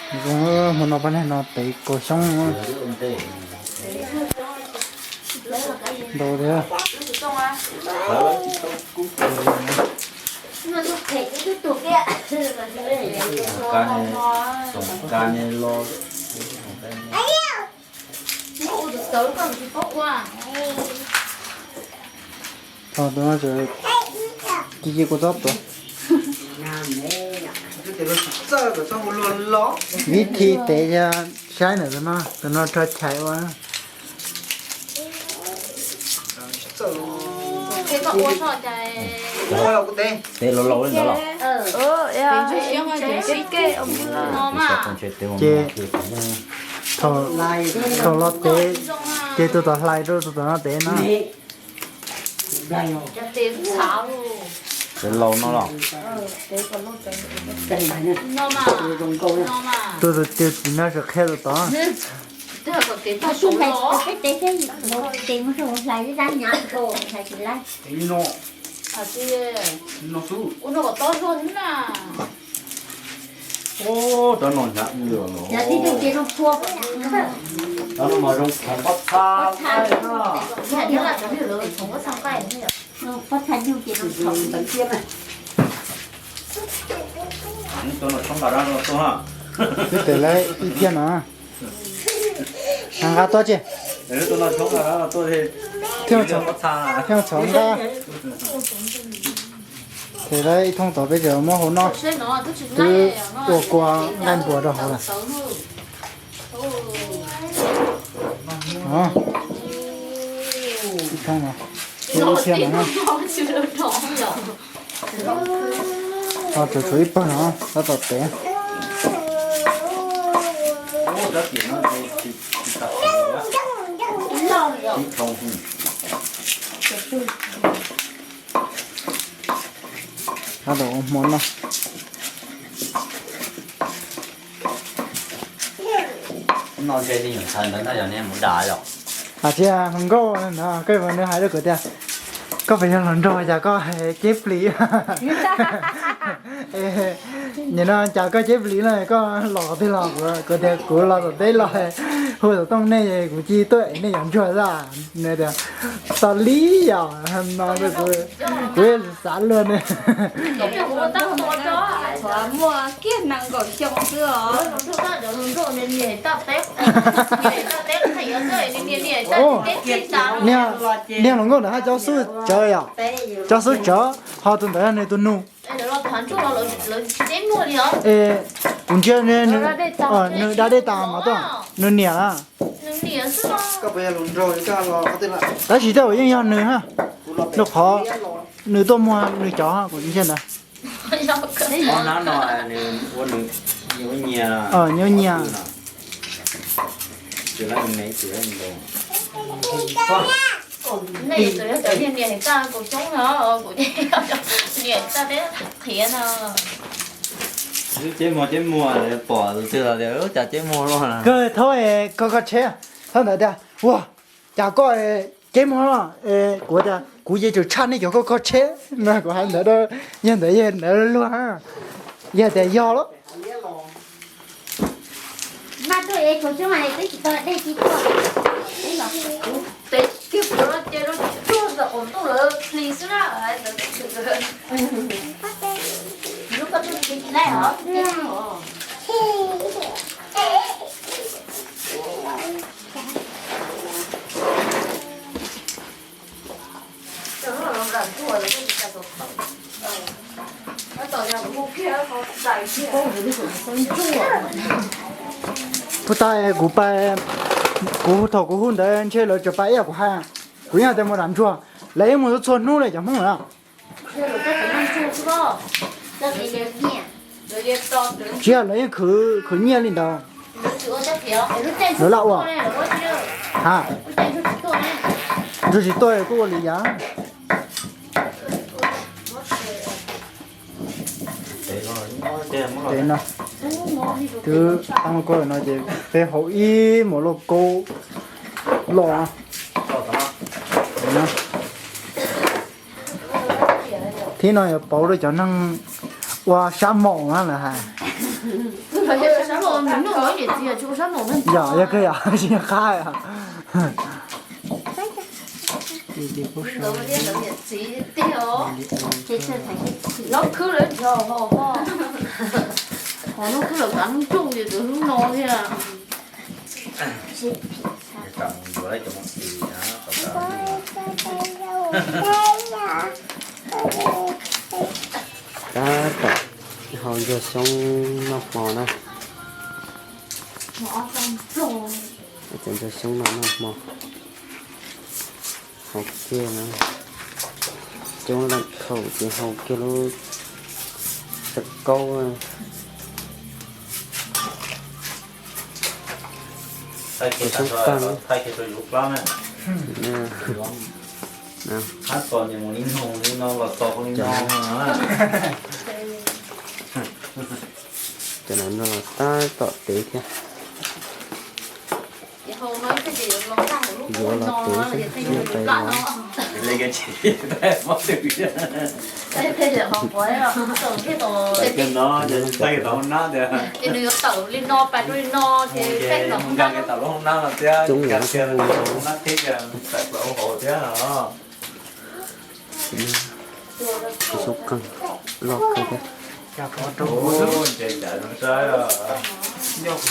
Zoo, hmo no pab neeg no tev kaus xyoob ntau thiab. Thaum tus no tseem ci ci kua txob tuav. Vib thi tev yog saib ntawm tus no, tus no rho chais ua. Tev laus laus li ntawd los? Ces thaum los tev ces tus tom hlais rau tus tom no tev no. Tev laus no los? Tus tus twg txiv no tseem qhia tus tod. Ub, rov no hnyav li os. Rov no mas zoo khoom pob txha. Rov no tshoob nqa rab no tuaj na. Tes lawv ib phiab no. Nqa tuaj tsi. Thiaj txhoov nqa. Ces lawv ib thooj tod peb tseem muab hauv no, twb ua kua nqaij npuas rau hauv lawm. Ib thooj no, ib phiab no. Ho tseem tshuav ib pawg no tab tom tev. Tab tom ua hmo noj. No ntshe li nyuam ntxhais ntawd no yog niag mus da yom? Hais tias hluas nkauj ntawd koj yuav nws hais rau kuv tias, koj puas yog hluas nraug cas koj ceb plis? Nim no cas koj ceb plis no koj los qhov twg los? Kuv tias kuv los tom teb los, hu xov tooj nej kuv cia tuaj es nej yuav ntsuag xwb. Nws tias, tau li yom no, kuv xav luag ne. Muaj kiag nees nkaum xyoo xwb os. Niag hluas nkauj ntawd haj cob xub tsawv yom? Cob xub tsawv, ho tus ntawd yog nws tus nus. Es kuv ntsia nws da dej tas mas tuaj, nws niam. Tab sis tej zaum yeej yog nws ha, rau qhov nws tuaj muag nws cov, kuv ntsia ntawd. Nyias ua nyias. Ceb muag ceb muag pom tus twg los tias cas ceb muag luaj. Koj thaub koj koj tsheb, thaub ntawd tias, ua, cas koj ceb muag luaj? Kuv tias kuv yeej tseem tshaj nej cov koj koj tsheb no, kuv hais ntawd, yog ntawd yog ntawd luag, yog tias yog lawm. Puag ta kuv pais, kuv thaum kuv hu ntawd ntshe lawv tseem pais ib yam kuv hais, kuv yeej tias mus nram ntsuag, lawv yeej mus txhua hnub li cov Hmoob lawm. Tsis yog lawv yeej khwv khwv nyiaj li ntawd. Lawv lam ua, ha, ntsuag tsis tuaj kuj ua li yam. Tes no, twb tau koj no ces peb hau ib muam lauj kaub loj. Thib no yuav pauv rau cov neeg ua sab maum na lawm hais. Sab laug, nws nug niam txiv tsis ua sab laug ne. Yog, yog kawg yog, tsis qab yog. Lub khwb lawm, ho lub khwb lawm kav hnub rooj ces tus hnub no thiab. Tab tom hau ntsuag xyoob noj hmo na. Cov ntsuag xyoob no noj hmo. Hau kiag na. Coob leej khaum ces hau kiag lub txawm kaub. Tus xyoob tag. Hab txos mus li no, li no los txos li no. Cov no los tab tom tev thiab. Yuav los tev xwb, yuav pais los. Coob lawm. Tus xyoob qeeg loj kawg thiab. Coob lawm kawg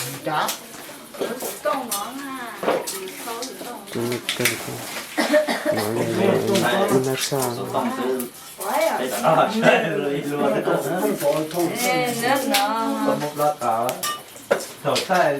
thiab. No yog ib nab saj. Thaum thaij